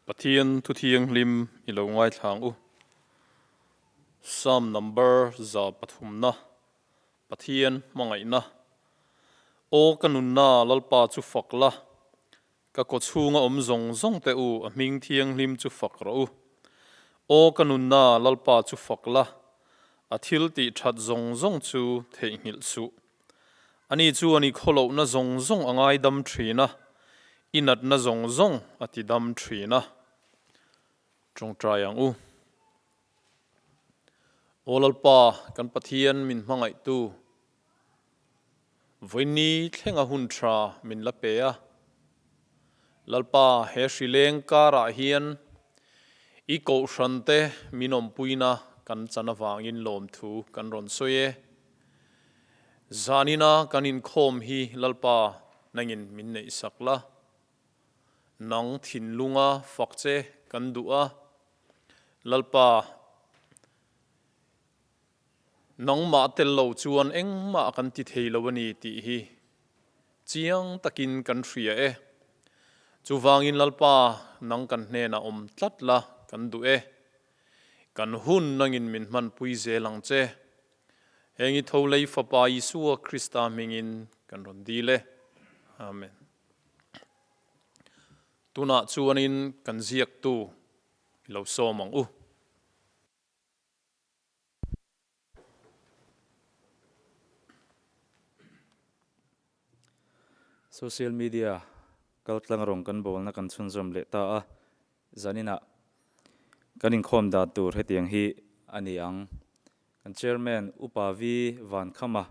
Pathian thu thianghlim i lo ngaithla ang u. Psalm number 103 na, Pathian hmangaihna. Aw ka nunna Lalpa chu fak la, ka kawchhunga awm zawng zawng te u a hming thianghlim chu fak rawh u. Aw ka nunna Lalpa chu fak la, a thil tih that zawng zawng chu theihnghilh suh. Ani chu ani khawlohna zawng zawng a ngaidam thin a, i natna zawng zawng a ti dam thin a. Tawngtai ang u. Aw Lalpa, kan Pathian min hmangaihtu, vawiini thlenga hun tha min la pe a. Lalpa, he hrileng karah hian i kohhrante min awmpuina kan chan avangin lawmthu kan rawn sawi e. Zanina kan inkhawm hi Lalpa nangin min neihsak la, nang thinlunga fak che kan duh a, Lalpa nangmah tel lo chuan engmah kan ti thei lo a ni tih hi chiang takin kan hria e. Chuvangin Lalpa nang kan hnenah awm tlat la kan duh e. Kan hun nangin min hmanpui zel ang che. Heng i tho lei Fapa Isua Krista hmingin kan rawn dil e. Amen. Tunah chuanin kan ziaktu i lo sawm ang u. Social media kaltlang rawng kan bawlna kan chhunzawm leh ta a, zaninah kan inkhawm dan tur hetiang hi a ni ang. Kan Chairman Upa Vi Vankhama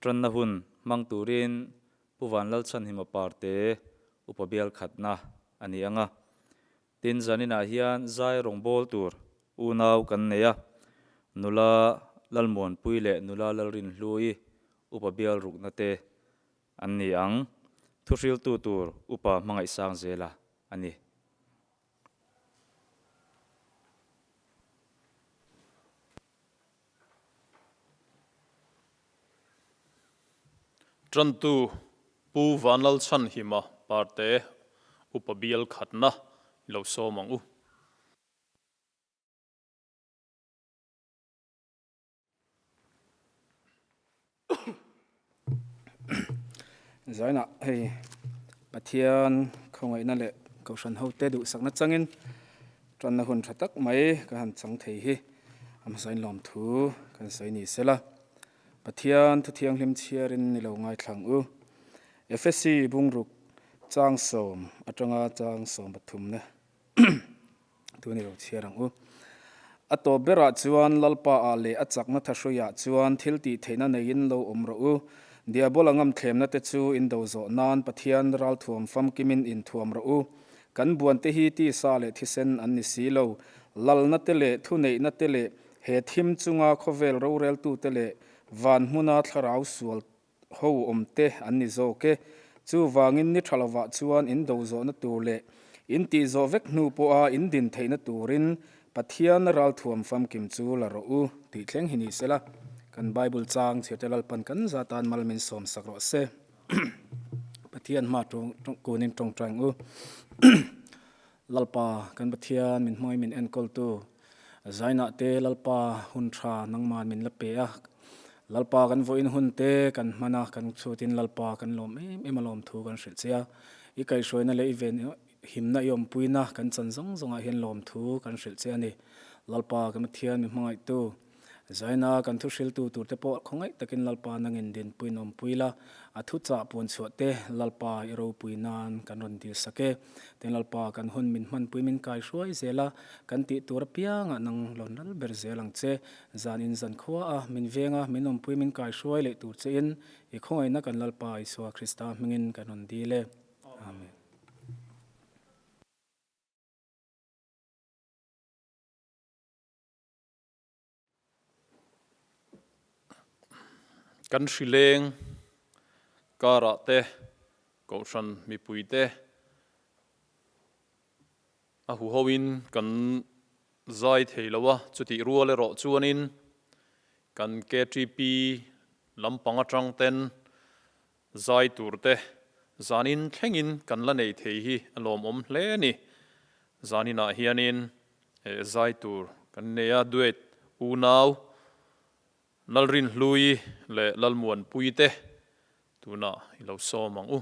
tanna hun hmang turin Pu Vanlalchhanhima Parte Upa bial khatna a ni ang a. Tin, zaninah hian zai rawngbâwl tur unau kan nei a, nula Lalmuanpui leh nula Lalrinhlui Upa bial rukna te an ni ang. Thuhriltu tur Upa hmangaihsang zela a ni. Tantu Pu Vanlalchhanhima Parte Upa bial khatna i lo sawm ang u. Zainah hei Pathian khawngaihna leh Kohhran hote duhsakna changin tanna hun tha tak mai ka han chang thei hi a hmasain lawmthu kan sawi ni sela. Pathian thu thianghlim chhiarin ni lo ngaithlang u. Efesi bungruk chang sawm atanga chang 13 na. Tu ni lo chhiar ang u. A tawp berah chuan Lalpa ah leh a chakna thahruiah chuan thil tih theihna neiin lo awm rawh u. Diabola ngamthlemna te chu in do zawh nan Pathian ralthuam famkimin in thuam rawh u. Kan buante hi tisa leh thisen an ni si lo. Lalna te leh thuneihna te leh he thim chunga khawvel roreltute leh van hmuna thlarau sual ho awm te an ni zawk e. Chuvangin ni tha lovah chuan in do zawhna tur leh in tih zawh vek hnu pawha in din theihna turin Pathian ralthuam famkim chu la rawh u tih thleng hi ni sela, kan Bible chang chhiarte Lalpan kan zatan mal min sawm sak rawh se. Pathian hma kunin tawngtai ang u. Lalpa kan Pathian min hmangin min enkawltu Zainah te Lalpa hun tha nangman min la pe a, Lalpa kan vawiin hun te kan hman a, kan chhutin Lalpa kan lawm em em a lawm thu kan hrilh che a, i kaihhruaina leh i ven himna i awmpuina kan chan zawng zawngah hian lawm thu kan hrilh che a ni. Lalpa kan Pathian mi hmangaihtu. Zaina kan thu hriltu turte pawh khawngaih takin Lalpa nangin dinpuiin awmpui la, a thuchah puan chhuah te Lalpa i ropui nan kan rawn dil sak e. Tin Lalpa kan hun min hmanpui min kai hruai zel a, kan tih tur apiangah nang lawn lal ber zel ang che. Zan in zan khua a, min veng a, min awmpui min kai hruai leh tur che in i khawngaihna kan Lalpa Isua Krista hmingin kan rawn dil e. Amen. Kan hrileng karah te, Kohhran mipui te a huhoin kan zai thei lo a, chutih rual erawh chuanin kan KTP lampang atang ten zai tur te zanin thlengin kan la nei thei hi a lawmawm hle a ni. Zaninah hianin zai tur kan nei a, duet unau Lalrinhlui leh Lalmuanpui te tunah i lo sawm ang u.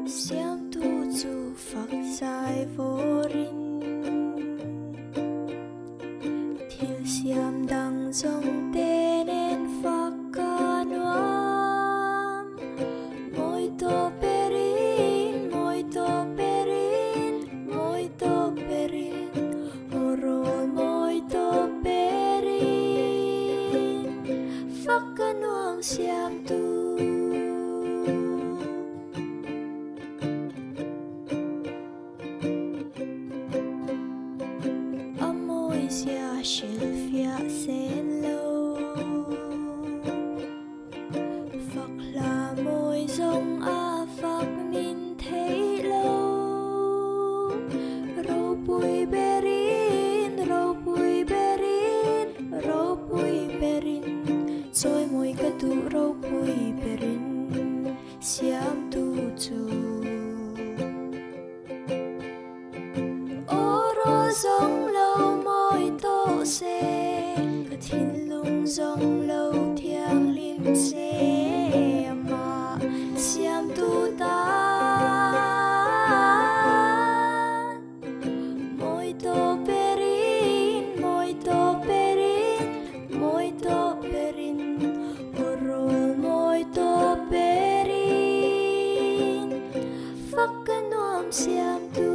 Siamtu chu fak zai vawrin Thil siam dang zawng te nen fak ka nuam Mawi tawh berin, mawi tawh berin, mawi tawh berin Aw rawl mawi tawh berin Fak ka nuam siamtu. A mawizia hrilhfiah sen lo. Fak hla mawi zawng a fak nin theih lo. Ropui berin, ropui berin, ropui berin, chawi mawi ka duh ropui berin. Siamtu chu Aw rawl zawng lo mawi tawh se, ka thinlung zawng lo thianghlim se, amah siamtu tan mawi tawh berin, mawi tawh berin, mawi tawh berin. Aw rawl mawi tawh berin fak ka nuam siam tu.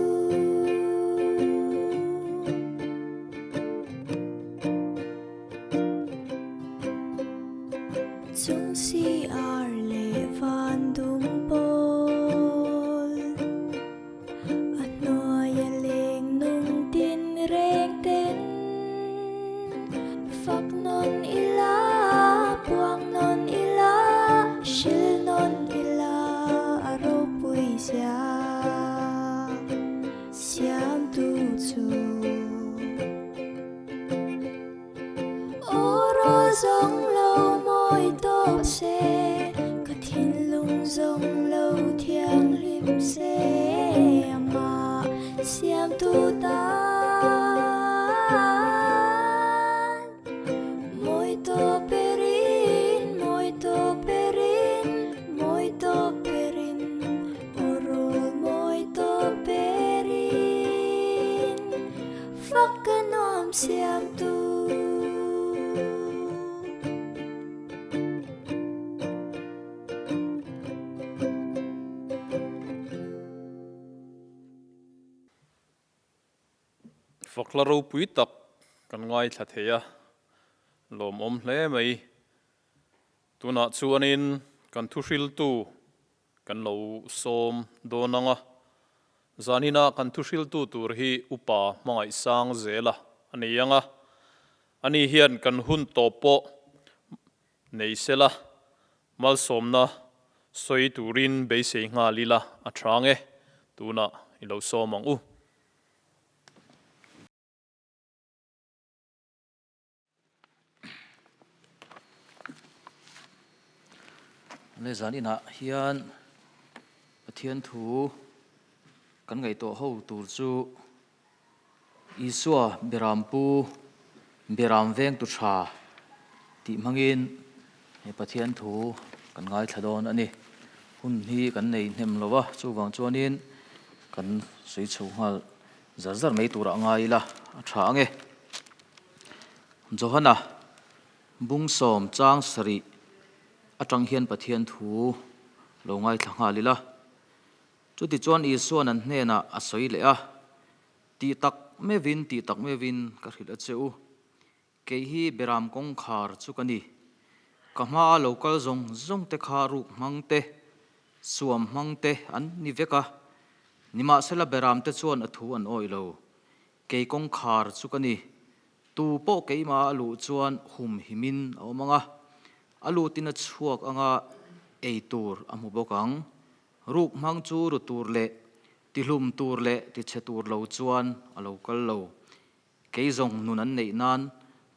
Chung si ar leh van dum pawl a hnuaia leng nung tin reng ten fak nawn ila, puang nawn ila, hril nawn ila a ropui zia siamtu chu. Aw rawl zawng lo mawi tawp se, ka thinlung zawng lo thianghlim se, amah siamtu tan mawi tawp berin, mawi tawp berin, mawi tawp berin, aw rawl mawi tawp berin. Fak ka nuam siamtu. Fakhla ropui tak kan ngaithla thei a, lawmawm hle mai. Tunah chuanin kan thuhriltu Kan lo sawm dawn ang a, zanina kan thuhriltu tur hi Upa Hmangaihsang Zela a ni ang a, ani hian kan hun tawp pawh nei sela malsawmna sawi turin beisei nghal ila a tha ang e, tunah i lo sawm ang u. Le zan inah hian Pathian thu kan ngaihtuah ho tur chu Isua Beram Pu Beram Vengtu Tha tih hmangin he Pathian thu kan ngaithla dawn a ni. Hun hi kan nei hnem lo va, chuvang chuanin kan sawi chho nghal zar zar mai turah ngai ila a tha ang e. Johana bung sawm chang sarih atang hian Pathian thu lo ngaithla nghal ila. Chutichuan Isua'n an hnenah a sawi leh a, Tih tak meuhin, tih tak meuhin ka hrilh a che u. Kei hi Beram kawngkhar chu ka ni. Ka hmaa lo kal zawng zawng te kha ruk hmang te, suam hmang te an ni vek a. Nimahsela Beram te chuan a thu an awih lo. Kei kawngkhar chu ka ni. Tu pawh keimah a luh chuan hum himin a awm ang a, a lutin a chhuak anga ei tur a hmu bawk ang. Ruk hmang chu ru tur leh tihlum tur leh tichhe tur lo chuan a lo kal lo. Kei zawng nun an neih nan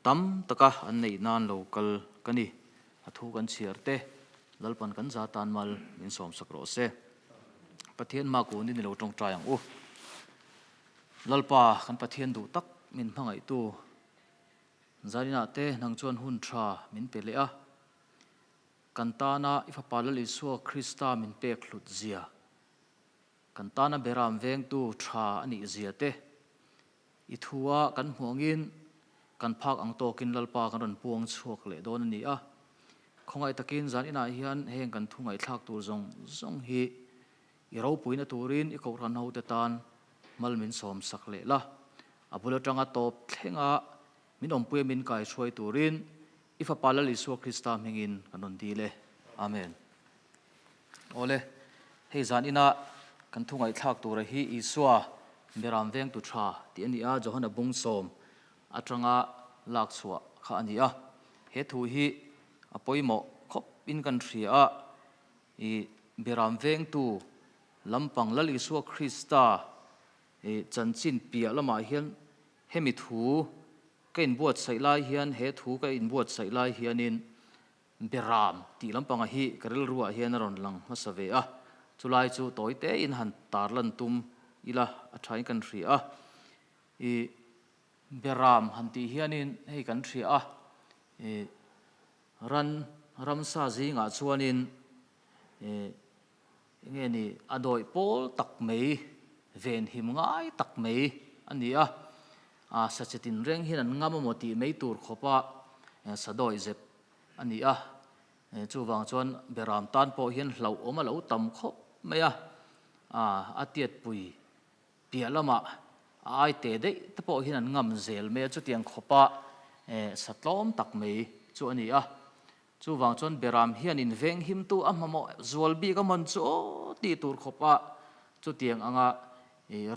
Tam taka an neih nan lo kal ka ni. A thu kan chhiar te, Lalpan kan za tan mal min sawmsak rawh se. Pathian hma kun in i lo tawngtai ang u. Lalpa kan Pathian duh tak min hmangaihtu Zaninah te nang chuan hun tha min pe leh a. Kan tana i Fapa Lal Isua Krista min pek hlut zia, kan tana beram vengtu tha a nih zia te, I thua kan hmuh angin kan phak ang tawkin Lalpa kan rawn puang chhuak leh dawn a ni a. Khawngaih takin zan inah hian heng kan thu ngaihthlak tur zawng zawng hi i ropuina turin i kohhran hote tan mal min sawm sak leh la. A bul atanga tawp thlenga min awmpuia min kaihruai turin i Fapa Lal Isua Krista hmingin kan rawn dil e. Amen. Awle, hei zan ina kan thu ngaihthlak tura hi Isua Beram Vengtu Tha tih a ni a, Johana bung sawm atanga lak chhuah kha a ni a. He thu hi a pawimawh khawp in kan hria a, i Beram Vengtu lampang Lal Isua Krista i chanchin piah lamah hian hemi thu ka inbuatsaih lai hian, he thu ka inbuatsaih lai hianin Beram tih lampanga hi ka rilruah hian a rawn lang hmasa ve a, chulai chu tawi tein han tarlan tum ila a thain kan hria a. I Beram han tih hianin hei kan hria a, i ran ramsa zingah chuanin i enge ni a dawih pawl tak mai, venhim ngai tak mai a ni a, sache tinreng hian an ngam amaw tih mai tur khawpa sa dawih zep a ni a, chuvang chuan beram tan pawh hian hlauhawm a lo tam khawp mai a, a tiatpui piah lamah a ai teh daih te pawh hian an ngam zel mai a, chutiang khawpa sa tlawm tak mai chu a ni a. Chuvang chuan Beram hian in venghimtu a hmamawh zual bik a man chu aw tih tur khawpa chutiang anga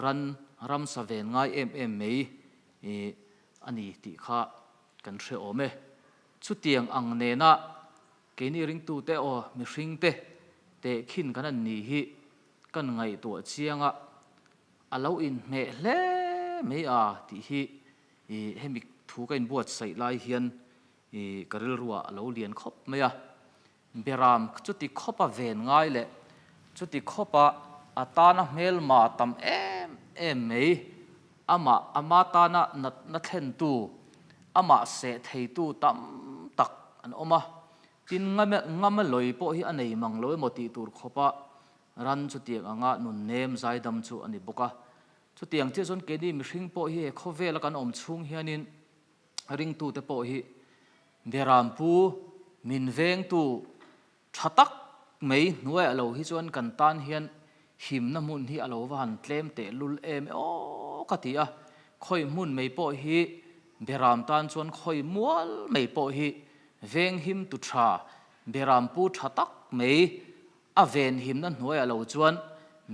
ran ramsa ven ngai em em mai a ni tih kha kan hre awm e. Chutiang ang nena keini ringtute aw mihringte tehkhin kan an nih hi kan ngaihtuah chianga a lo inhmeh hle mai a tih hi hemi thu ka inbuatsaih lai hian I ka rilruah a lo lian khawp mai a, Beram chuti khawpa ven ngai leh chuti khawpa a tana hmelma tam em em mai, amah ama tana natna thlentu, amah seh theitu tam tak an awm a, tin ngama lawi pawh hi a nei mang lo emaw tih tur khawpa ran chutiang anga nunnem zaidam chu a ni bawk a. Chutiang chiah chuan keini mihring pawh hi he khawvela kan awm chhung hianin ringtute pawh hi Berampu min vengtu tha tak mai hnuaiah lo hi chuan kan tan hian himna hmun hi a lo va han tlem teh lul em e aw ka ti a, khawi hmun mai pawh hi Beram tan chuan khawi mual mai pawh hi venghim tu tha Berampu tha tak mai a venhimna hnuaiah lo chuan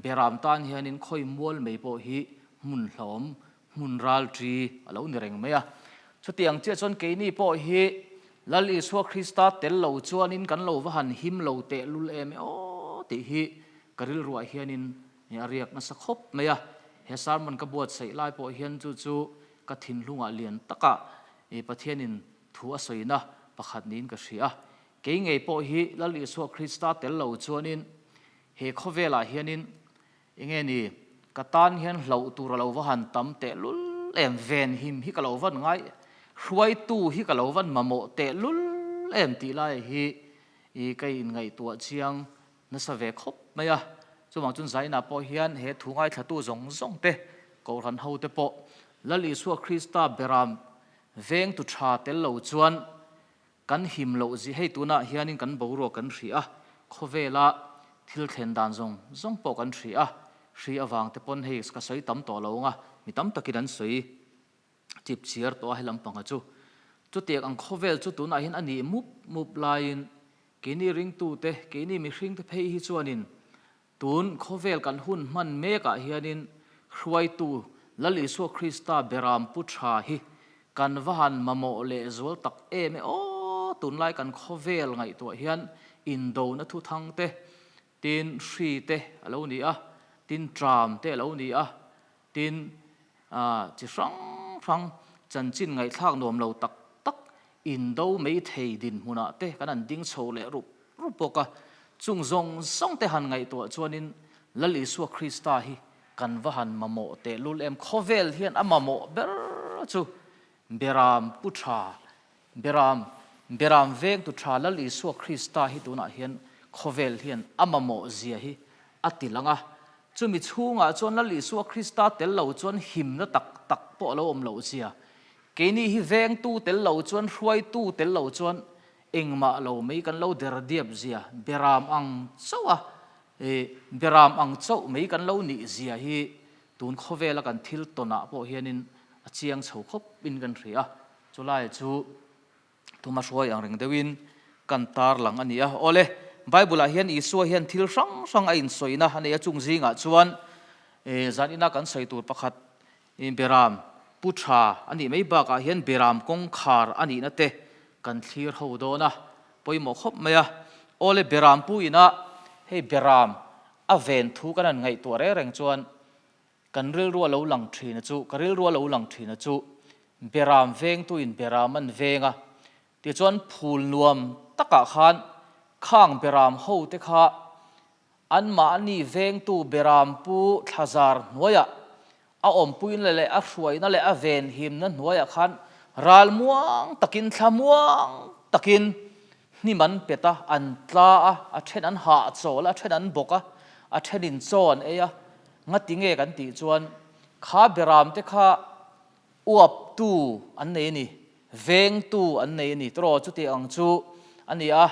Beram tan hianin khawi mual mai pawh hi hmun hlawm hmun ral ṭi a lo ni reng mai a. Chutiang chiah chuan keini pawh hi Lal Isua Krista tel lo chuanin kan lo va han him lo teh lul em e aw tih hi ka rilruah hianin a riak nasa khawp mai a. He sermon ka buatsaih lai pawh hian chu chu ka thinlungah lian takah Pathianin thu a sawina pakhat niin ka hria a. Kei ngei pawh hi Lal Isua Krista tel lo chuanin he khawvelah hianin Enge ni, ka tan hian hlauh tur a lo va han tam tehlul em, venhim hi ka lo van ngai, hruaitu hi ka lo van mamawh tehlul em tih lai hi i ka inngaihtuah chiang nasa ve khawp mai a. Chuvang chuan Zaina pawh hian he thu ngaithlatu zawng zawng te, Kohhran ho te pawh Lal Isua Krista beram vengtu tha tel lo chuan Kan him loh zia hei tunah hianin kan boruak kan hria a, khawvela thil thlen dan zawng zawng pawh kan hria a, hri avang te pawn hei ka sawi tam tawh lo ang a, mi tam takin an sawi chip chhiar tawh a he lampanga chu. Chutiang ang khawvel chu tunah hian a nih mup mup laiin keini ringtute, keini mihringte phei hi chuanin Tun khawvel kan hun hman mekah hianin hruaitu Lal Isua Krista beram pu tha hi kan va han mamawh leh zual tak em e aw! Tunlai kan khawvel ngaihtuah hian indona thuthang te, tin hri te a lo ni a, tin tram te a lo ni a, tin chi hrang hrang chanchin ngaihthlak nuam lo tak tak. Indo mai thei dinhmunah te kan han ding chho leh rup rup bawk a, chung zawng zawng te han ngaihtuah chuanin Lal Isua Krista hi kan va han mamawh tehlul em? Khawvel hian a mamawh ber chu Beram pu tha, Beram, Beram vengtu tha Lal Isua Krista hi tunah hian khawvel hian a mamawh zia hi a ti lang a. Chumi chhungah chuan Lal Isua Krista tel lo chuan himna tak tak pawh a lo awm loh zia Keini hi vengtu tel lo chuan hruaitu tel lo chuan engmah lo mai kan lo der diap zia, beram ang chauh a, beram ang chauh mai kan lo nih zia hi tun khawvela kan thil tawnah pawh hianin a chiang chho khawp in kan hria a, chulai chu thuma hruai ang reng deuhin kan tarlang a ni a. Awle, Bible-ah hian Isua hian thil hrang hrang a insawina a nei a, chung zingah chuan zanina kan sawi tur pakhat Beram pu tha a nih mai bakah hian beram kawngkhar a nihna te kan thlir ho dawn a, pawimawh khawp mai a. Awle beram pu ina hei beram a ven thu kan han ngaihtuah reng reng chuan kan rilru a lo lang thin a chu, ka rilru a lo lang thin a chu beram vengtuin beram an veng a, tichuan phul nuam takah khan khang beram ho te kha Anmahni vengtu Berampu thlazar hnuaiah a awmpuina leh a hruaina leh a venhimna hnuaiah khan ral muang takin thla muang takin hnim an pet a, an tla a, a then an hahchawl a, a then an bawk a, a thenin chaw an ei a. Ngati nge kan tih chuan kha Beramte kha uaptu an nei a ni, vengtu an nei a ni tawh chutiang ang chu a ni a,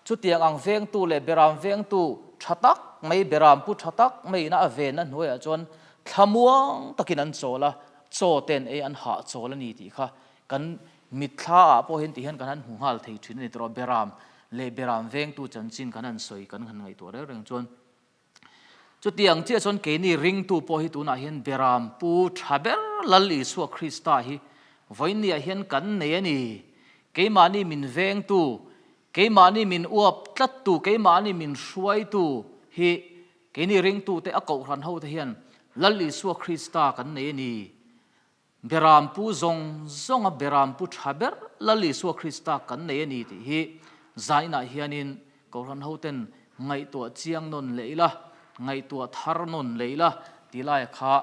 chutiang ang vengtu leh beram vengtu tha tak mai, beram pu tha tak mai ina a venna hnuaiah chuan thlamuang takin an chawl a, chaw ten ei an hah chawl a ni tih kha kan mitthla ah pawh hian tihian kan han hmu nghal thei thin a ni tawh beram leh beram vengtu chanchin kan han sawi kan han ngaihtuah reng reng chuan. Chutiang chiah chuan keini ringtu pawh hi tunah hian Beram Pu tha ber Lal Isua Krista hi vawiinniah hian kan nei a ni. Keimahni min vengtu, keimahni min uap tlattu, keimahni min hruaitu hi keini ringtute a kohhran hote hian Lal Isua Krista kan nei a ni. Berampu zawng zawnga Berampu tha ber Lal Isua Krista kan nei a ni tih hi zainah hianin Kohhran hoten ngaihtuah chiang nawn leh ila, ngaihtuah thar nawn leh ila tih laia kha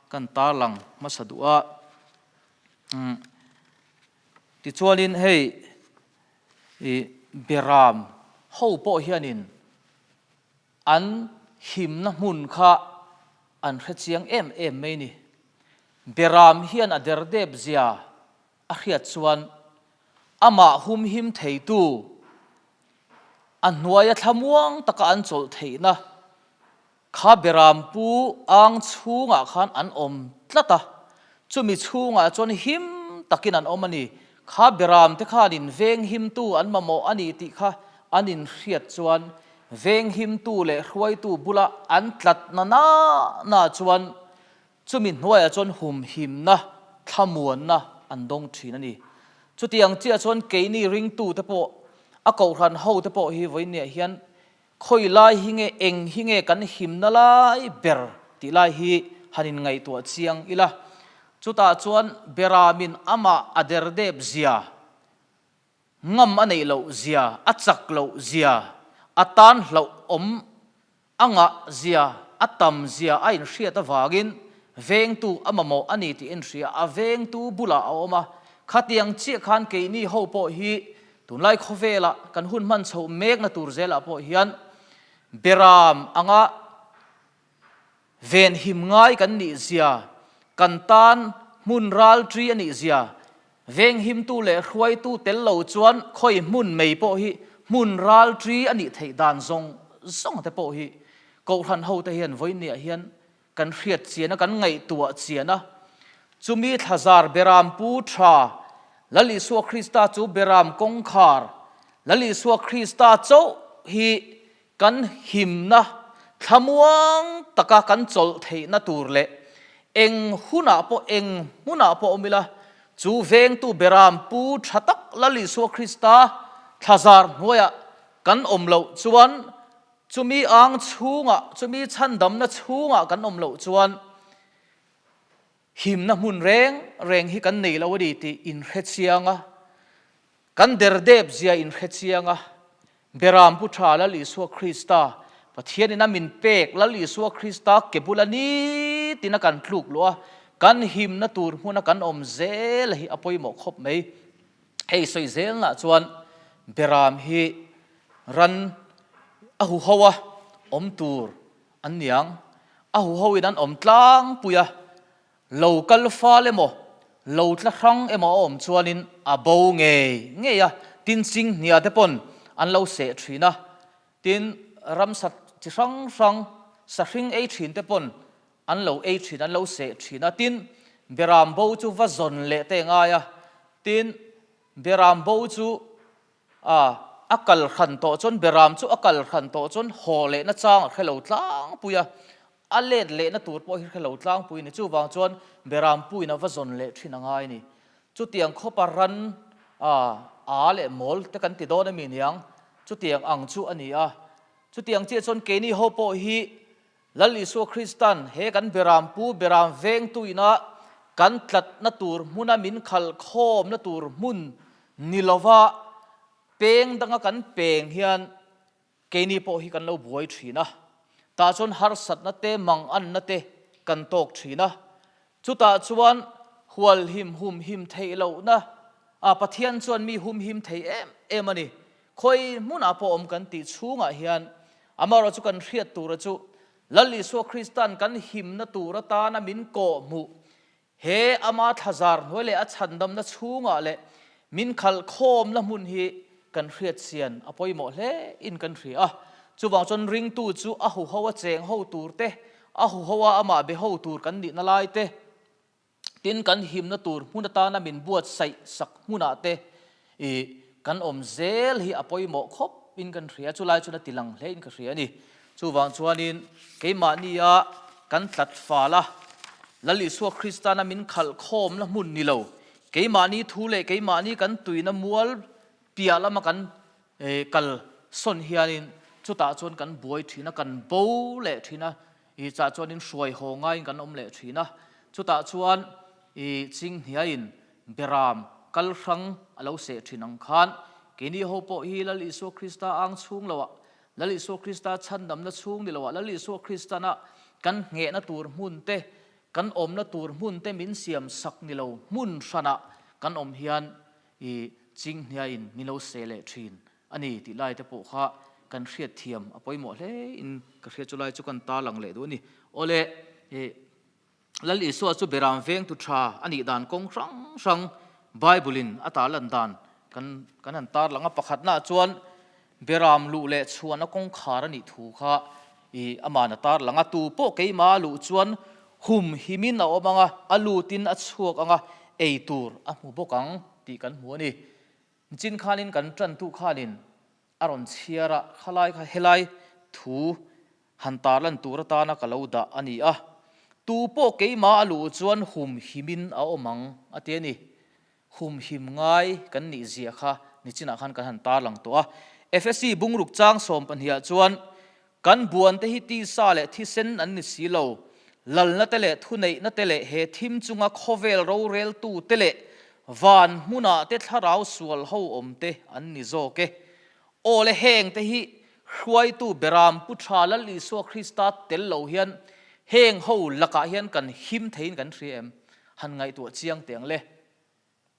kan tarlang hmasa duh a. Tichuanin hei Beram ho pawh hianin An himna hmun kha an hre chiang em em mai ni. Beram hian a derdep zia a hriat chuan amah humhim theitu, a hnuaia thlamuang taka an chawlh theihna kha Beram pu ang chhungah khan an awm tlat a, chumi chhungah chuan him takin an awm a ni. Kha Beram te khanin venghimtu an mamawh a ni tih kha an inhriat chuan Venghimtu leh hruaitu bula an tlatna na na chuan chumi hnuaiah chuan humhimna, thlamuanna an dawng thin a ni. Chutiang chiah chuan keini ringtute pawh, a kohhran hote pawh hi vawiinniah hian khawi lai hi nge, eng hi nge kan himna lai ber tih lai hi han inngaihtuah chiang ila. Chutah chuan Beramin amah a derdep zia, Ngam a neih loh zia, a chak loh zia, a tan hlauh awm a ngah zia, a tam zia a inhriat avangin vengtu a mamawh a ni tih inhria a vengtu bulah a awm a. Khatiang chiah khan keini ho pawh hi tunlai khawvelah kan hun hman chhoh mekna tur zelah pawh hian Beram anga Venhim ngai kan nih zia, kan tan hmun ralṭi a nih zia, venghimtu leh hruaitu tel lo chuan khawi hmun mei pawh hi hmun ralṭi a nih theih dan zawng zawng te pawh hi Kohhran hote hian vawiinniah hian kan hriat chian a, kan ngaihtuah chian a. Chumi thlazar Beram Pu Tha, Lal Isua Krista chu Beram kawngkhar, Lal Isua Krista chauh hi Kan himna thlamuang taka kan chawlh theihna tur leh eng hunah pawh eng hmunah pawh awm ila, chu vengtu Beram Pu tha tak Lal Isua Krista thlazar hnuaiah kan awm loh chuan, chumi ang chhungah, chumi chhandamna chhungah kan awm loh chuan himna hmun reng reng hi kan nei lo a ni tih inhrechiang a. Kan derdep zia inhre chiang a, Beram Pu Tha Lal Isua Krista, Pathianin a min pek Lal Isua Krista ke bula nitin a kan tluk luh a, kan himna tur hmuna kan awm zel hi a pawimawh khawp mai. Hei sawi zelnah chuan Beram hi ran a huho a awm tur an niang, a huho in an awm tlangpui a, Lo kal fal emaw, lo tla hrang emaw a awm chuanin a bo ngei ngei a, tin chinghnia te pawn an lo seh thin a, tin ramsa chi hrang hrang sahring ei thin te pawn an lo ei thin, an lo seh thin a, tin beram bo chu va zawn leh te ngai a, tin beram bo chu A, a kal hran tawh chuan Beram chu a kal hran tawh chuan haw lehna chang a hre lo tlangpui a, a let lehna tur pawh hi hre lo tlangpui a ni. Chuvang chuan Beram puiin a va zawn leh thin a ngai a ni. Chutiang khawpa ran, a, a leh mawl te kan ti dawn a mi niang, chutiang ang chu a ni a. Chutiang chiah chuan keini ho pawh hi Lal Isua Kristan he kan Beram pu Beram vengtuina kan tlatna tur hmuna min khal khawmna tur hmun ni lova peng danga kan peng hian keini pawh hi kan lo buai thin a, tah chuan harsatna te manganna te kan tawk thin a, chutah chuan hualhim humhim theih lohna a Pathian chuan mi humhim thei em em a ni. Khawi hmunah pawh awm kan tih chhungah hian amaherawh chu kan hriat tura chu Lal Isua Kristan kan himna tur atana min kawhhmuh he ama thlazar hnuai leh a chhandamna chhungah leh min khalhkhawmna hmun hi kan hriat chian a pawimawh hle in kan hria a. Chuvang chuan ringtu chu a huho a cheng ho tur te, a huho a amah be ho tur kan nihna lai te, Tin, kan himna tur hmun atana min buatsaih sak hmunah te i kan awm zel hi a pawimawh khawp in kan hria, chulai chuan a ti lang hle in ka hria a ni. Chuvang chuanin keimahnia kan tlat fal a, Lal Isua Kristana min khalh khawmna hmun ni lo, keimahni thu leh keimahni kan tuina mual piah lama kan kal sawn hianin chutah chuan kan buai thin a, kan bo leh thin a, I chah chuanin hruai haw ngaiin kan awm leh thin a, chutah chuan i Chinghniain Beram kal hrang a lo seh thin ang khan keini ho pawh hi Lal Isua Krista ang chhung loah, Lal Isua Krista chhandamna chhung ni loah, Lal Isua Kristana kan nghehna tur hmun te, kan awmna tur hmun te min siam sak ni lo hmun hranah kan awm hian i Chinghniain min lo seh leh thin A ni tih lai te pawh kha kan hriat thiam a pawimawh hle in ka hriat chu lai chu kan ta lang leh duh a ni. Awle, i Lal Isua chu Beram vengtu tha a nih dan kawng hrang hrang Bible in a tar lan dan kan kan han tar lang a. Pakhatna chuan Beram luh leh chhuahna kawngkhar a nih thu kha i aman a tar lang a. Tu pawh keimah a luh chuan hum himin a awm ang a, a lutin a chhuak ang a, ei tur a hmu bawk ang tih kan hmu a ni. Chin khanin kan tantu khanin a rawn chhiar a, khalai kha helai thu han tarlan tur atana ka lo dah a ni a, tu pawh keimah a luh chuan hum himin a awm ang a ti a ni. Hum him ngai kan nih zia kha nichinah khan kan han tarlang tawh a. Efesi bungruk chang sawmpahnihah chuan Kan buante hi tisa leh thisen an ni si lo. Lalna te leh thuneihna te leh he thim chunga khawvel roreltu te leh van hmunah te thlarau sual ho awm te an ni zawk e. Aw le heng te hi hruaitu Beram Pu Tha Lal Isua Krista tel lo hian heng ho lakah hian kan him theiin kan hria em? Han ngaihtuah chiang teh ang le.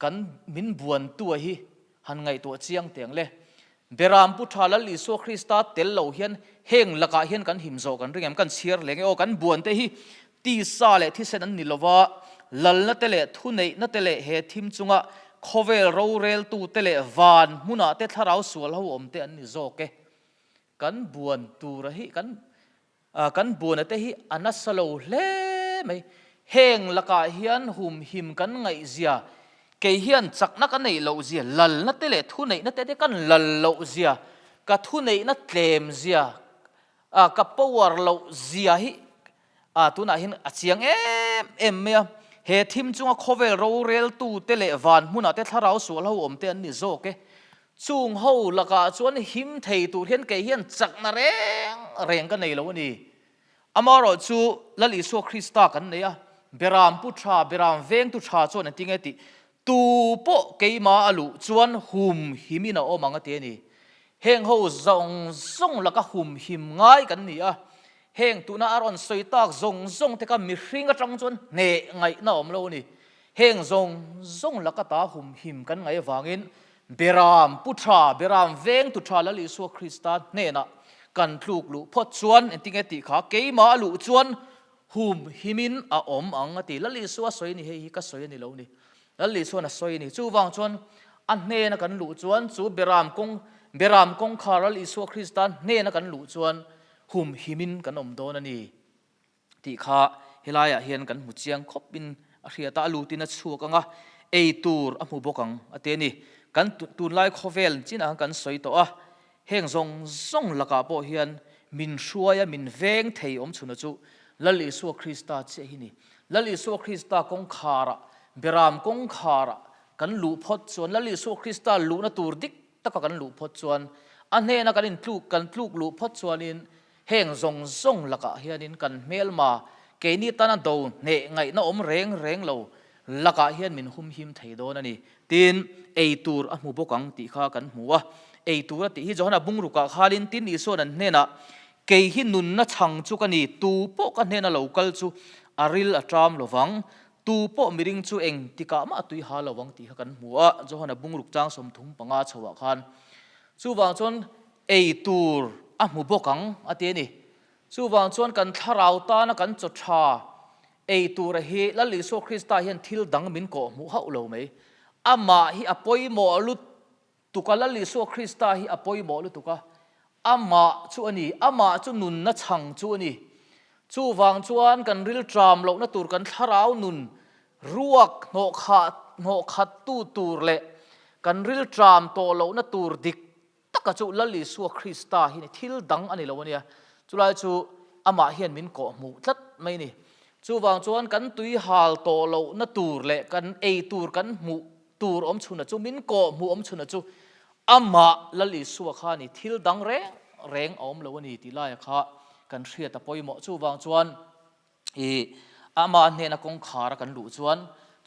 Kan min buantua hi han ngaihtuah chiang teh ang le. Beram Pu Tha Lal Isua Krista tel lo hian heng lakah hian kan him zawh kan ring em? Kan chhiar hle nge aw, kan buante hi tisa leh thisen an ni lova, lalna te leh thuneihna te leh he thim chunga khawvel roreltu te leh van hmunah te thlarau sual ho awm te an ni zawk e. Kan buan tura hi kan Kan buana te hi a nasa lo hle mai. Heng lakah hian humhim kan ngaihzia, kei hian chakna ka neih loh zia, lalna te leh thuneihna te te kan lal loh zia, ka thuneihna tlem zia, ka power loh zia hi tunah hian a chiang em em mai a. He thim chunga khawvel roreltu te leh van hmunah te thlarau sual ho awm te an ni zawk e. Chung ho lakah chuan him thei tur hian kei hian chakna reng reng ka nei lo a ni. Amaherawh chu Lal Isua Krista kan nei a, Beram pu tha, Beram vengtu tha chuan an ti nge tih. Tu pawh keimah a luh chuan hum himin a awm ang a ti a ni. Heng ho zawng zawng laka hum him ngai kan ni a, heng tuna a rawn sawi tak zawng zawng te kha mihring atang chuan hneh ngaihna a awm lo a ni. Heng zawng zawng laka ta hum him kan ngaih avangin Beram pu tha, Beram veng tu tha Lal Isua Krista hnenah kan tluk luh phawt chuan engtinge tih kha keimah a luh chuan hum himin a awm ang a ti. Lal Isua sawi a ni, hei hi ka sawi a ni lo ni. Lal Isuan a sawi a ni. Chuvang chuan a hnena kan luh chuan chu Beram kawng, Beram kawngkhar Lal Isua Krista hnena kan luh chuan hum himin kan awm dawn a ni tih kha helaiah hian kan hmu chiang khawpin a hriat a, a lutin a chhuak ang a, ei tur a hmu bawk ang a ti a ni. Kan tunlai khawvel chinah khan kan sawi tawh a, Heng zawng zawng lakah pawh hian min hruai a, min veng thei awm chhuna chu Lal Isua Krista chiah hi ni. Lal Isua Krista kawngkharah, Beram kawngkharah kan luh phawt chuan, Lal Isua Krista luhna tur dik taka kan luh phawt chuan, a hnena kan intluk, kan tluk luh phawt chuanin heng zawng zawng lakah hianin kan hmelma, keini tana do hneh ngaihna awm reng reng lo lakah hian min humhim thei dawn a ni. Tin, ei tur a hmu bawk ang tih kha kan hmu a. Ei tur a tih hi Johana bungrukah khalin tin Isua'n an hnenah, Kei hi nunna chhang chu ka ni, tu pawh ka hnena lo kal chu a ril a ṭam lo vang, tu pawh miring chu eng tikah mah a tui ha lo vang tih kha kan hmu a, Johana bungruk chang 35 chhoah khan. Chuvang chuan ei tur a hmu bawk ang a ti a ni. Chuvang chuan kan thlarau tana kan chaw ṭha Ei tura hi Lal Isua Krista hian thil dang min kawh hmuh hauh lo mai. Amah hi a pawimawh lutuk a, Lal Isua Krista hi a pawimawh lutuk a, Amah chu a ni, Amah chu nunna chhang chu a ni. Chuvang chuan kan rilṭam lohna tur kan thlarau nun ruak hnawhkhah hnawhkhattu tur leh kan rilṭam tawh lohna tur dik taka chu Lal Isua Krista hi ni, thil dang a ni lo a nia. Chulai chu amah hian min kawh hmuh tlat mai a ni. Chuvang chuan kan tui hal tawh lohna tur leh kan ei tur kan hmuh tur awm chhunah chu, min kawh hmuh awm chhunah chu amah Lal Isua kha a ni, thil dang reng reng a awm lo a ni tih laia kha kan hriat a pawimawh. Chuvang chuan I amah hnena kawngkhar a kan luh chuan,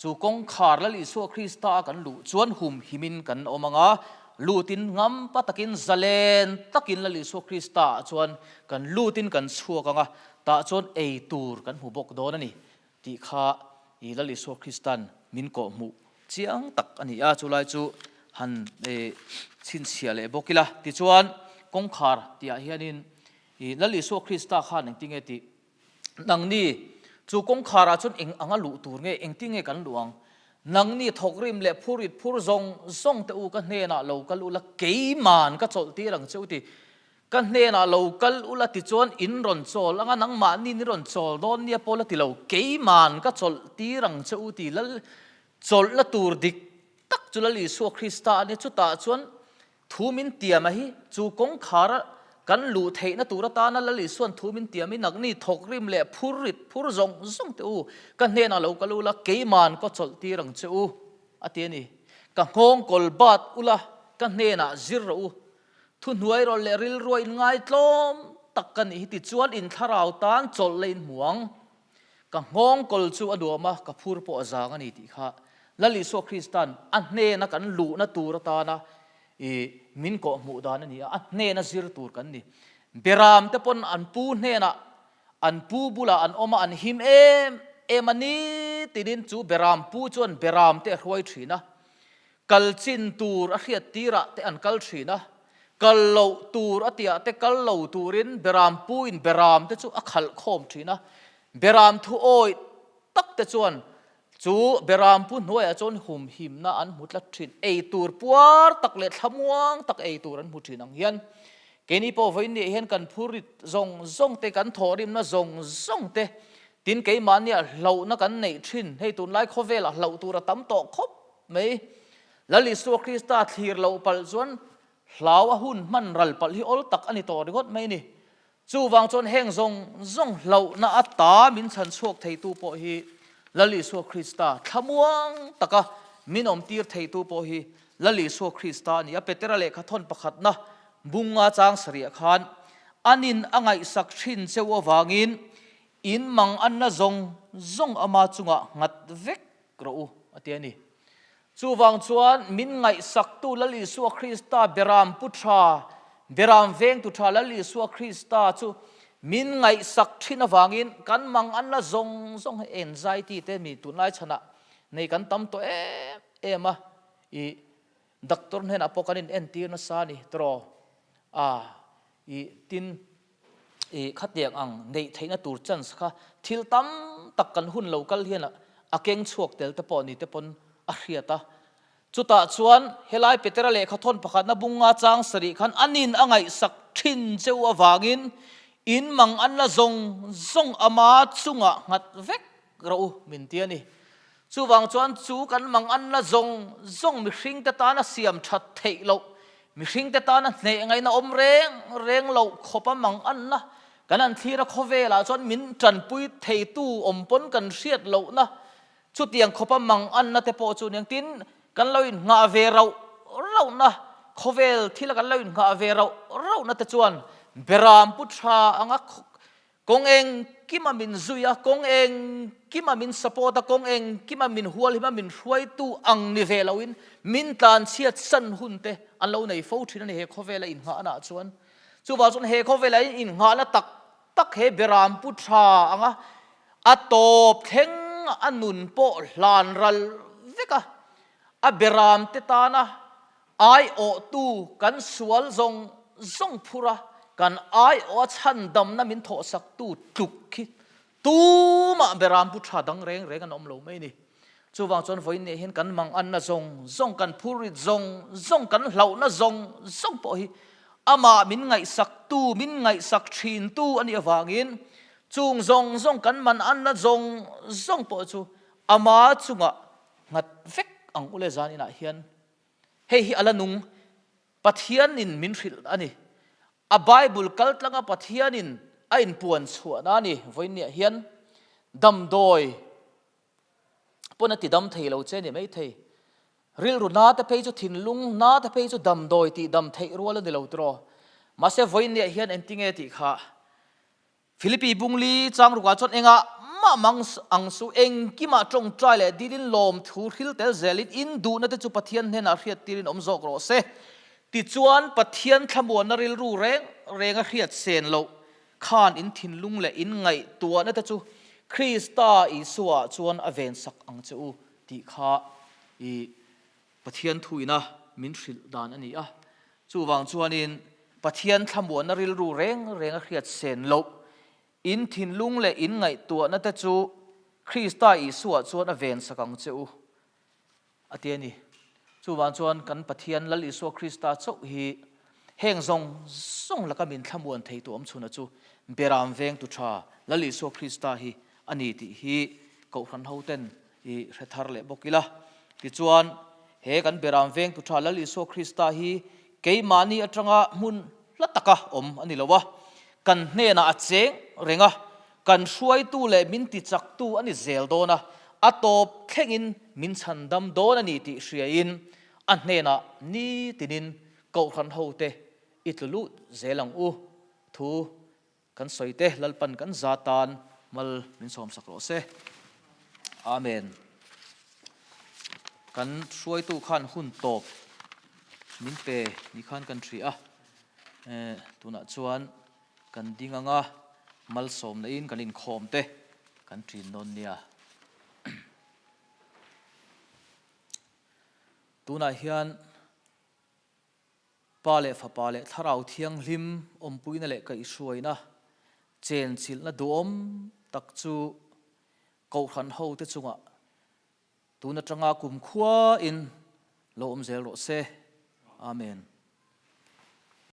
chu kawngkhar Lal Isua Krista a kan luh chuan hum himin kan awm ang a, lutin ngampa takin zalen takin Lal Isua Krista ah chuan kan lutin kan chhuak ang a, tah chuan ei tur kan hmu bawk dawn a ni tih kha i Lal Isua Krista'n min kawhhmuh chiang tak a ni a, chulai chu han chhinchhiah leh bawk ila. Tichuan kawngkhar tihah hianin i Lal Isua Krista khan engtinge tih Nangni, chu kawngkharah chuan eng anga luh tur nge, engtin nge kan luh ang? Nangni thawkrim leh phurit phur zawng zawng te u ka hnenah lo kal ula, keiman ka chawlh tir ang che u ti. Ka hnenah lo kal ula tichuan in rawn chawl anga nangmahni in rawn chawl dawn nia pawh la ti lo, keiman ka chawlh tir ang che u ti. Lal chawlhna tur dik tak chu Lal Isua Krista a nia, chutah chuan Thu min tiam a hi chu kawngkhar a kan luh theihna tur atana Lal Isua'n thu min tiam i nagni thawkrim leh phur rit phur zawng zawng teh u, ka hnenah lo kal ula keiman ka chawlh tir ang che u a ti a ni. Ka nghawng kawl bat ula ka hnenah zir rawh u. Thuhnuai rawlh leh rilrua in ngaitlawm tak ka nih hi tichuan in thlarau tan chawlh la in hmu ang. Ka nghawng kawl chu a nuam a, ka phur pawh a zang a ni tih kha Lal Isua Krista'n a hnena kan luhna tur atana i min kawhhmuh dan a ni a, a hnena zir tur kan ni. Beram te pawn an pu hnenah, an pu bulah an awm a, an him em em a ni tinin chu beram pu chuan beram te a hruai thin a, Kal chin tur a hriat tirah te an kal thin a, kal loh tur a tihah te kal lo turin beram puin beram te chu a khalh khawm thin a. Beram thu awih tak te chuan chu beram pu hnuaiah chuan humhimna an hmu tlat thin. Ei tur puar tak leh thlamuang tak ei tur an hmu thin ang hian keini pawh vawiin hian kan phurrit zawng zawng te, kan thawhrimna zawng zawng te tin keimahnia hlauhna kan neih thin. Hei tunlai khawvelah hlauh tur a tam tawh khawp Mai. Lal Isua Krista thlir loh palh chuan hlau a hun hman ral palh hi awl tak a ni tawh ringawt mai a ni. Chuvang chuan heng zawng zawng hlauhna ata min chhan chhuak theitu pawh hi Lal Isua Krista, thlamuang taka min awmtir theitu pawh hi Lal Isua Krista a ni a. Petera lehkha thawn pakhatna bunga chang sarih khan anin a ngaihsak thin cheu avangin in mang anna zawng zawng ama chungah nghat vek rawh u, a ti a ni. Chuvang chuan min ngaihsaktu Lal Isua Krista Beram pu tha, Beram vengtu tha Lal Isua Krista chu min ngaihsak thin avangin kan mang an la zawng zawng hi anxiety te mi tunlai chhanah nei kan tam tawh em em a, i doctor hnenah pawh kan in entir nasa a ni tiraw? A i tin i khatiang ang neih theihna tur chance kha thil tam tak kan hun lo kal hian a keng chhuak tel te pawh ni te pawn a hriat a. Chutah chuan helai Petera lehkha thawn pakhatna bunga chang sarih khan a nin a ngaihsak thin cheu avangin in mang an la zawng zawng ama chungah nghat vek rawh u min ti a ni. Chuvang chuan chu kan mang an la zawng zawng mihringte tana siam that theih loh, mihringte tana hneh ngaihna awm reng reng loh khawpa mang an la kan han thlir a khawvelah chuan min tanpui theitu awm pawn kan hriat lohna chutiang khawpa mang anna te pawh chu niang tin kan lo innghah ve rauh rauhna khawvel thila kan lo innghah ve rauh rauhna te chuan beram pu tha anga Kawng engkima min zui a, kawng engkima min support a, kawng engkima min hualhim a, min hruaitu ang ni ve loin min tlanchhiat san hun te an lo nei fo thin a ni he khawvela innghahna ah chuan. Chuvang chuan he khawvela innghahna tak tak he beram pu tha anga a tawp thleng a nun pawh hlan ral vek a, a beram te tana Aiawhtu kan sual zawng zawng phur a, kan aiawh a chhandamna min thawhsaktu tluk khi tumah beram pu tha dang reng reng an awm lo mai ni. Chuvang chuan vawiin nih hian kan manganna zawng zawng, kan phurrit zawng zawng, kan hlauhna zawng zawng pawh hi amah min ngaihsaktu, min ngaihsak thintu a nih avangin chung zawng zawng kan manganna zawng zawng pawh chu ama chungah nghat vek ang u le zan inah hian Hei hi a la nung Pathianin min hrilh a ni. A Bible kal tlanga Pathianin a inpuan chhuahna a ni. Vawiinniah hian damdawi pawn a ti dam thei lo che ni maithei. Rilru na te phei chu thinlung na te phei chu damdawi tih dam theih rual a ni lo tiraw. Mahse vawiinniah hian engtinge tih kha Philippi bungli changrukah chuan engah mah mang ang su, engkimah tawngtai leh dilin lawmthu hril tel zelin in duhna te chu Pathian hnenah hriattirin awm zawk rawh se. Tichuan, Pathian thlamuanna rilru reng renga hriat sen loh khan in thinlung leh in ngaihtuahna te chu Krista Isuaah chuan a vensak ang che u tih kha i Pathian thuina min hrilh dan a ni a. Chuvang chuanin Pathian thlamuanna rilru reng reng a hriat sen loh, in thinlung leh in ngaihtuahna te chu Krista Isuaah chuan a vensak ang che u, a ti a ni. Chuvang chuan kan Pathian Lal Isua Krista chauh hi heng zawng zawng laka min thlamuan thei tu awmchhuna chu Beram vengtu tha Lal Isua Krista hi a ni tih hi Kohhran hoten I hre thar leh bawk ila. Tichuan, he kan Beram vengtu tha Lal Isua Krista hi keimahni atanga hmun hla taka awm a ni lo a, kan hnenah a cheng reng a, kan hruaitu leh min tichaktu a ni zel dawn a, a tawp thlengin min chhandam dawn a ni tih hriain a hnenah nitinin Kohhran hote i tlu lut zel ang u. Thu Kan sawi te Lalpan kan za tan mal min sawmsak rawh se. Amen. Kan hruaitu khan hun tawp min pe ni khan kan hria a. Eh, tunah chuan kan ding anga malsawmna in kan inkhawm te kan ṭin dawn nia. Tunah hian Pa leh Fapa leh Thlarau Thianghlim awmpuina leh kaihhruaina chenchilhna duhawm tak chu Kohhran hote chungah tun atanga kumkhuain lo awm zel rawh se. Amen.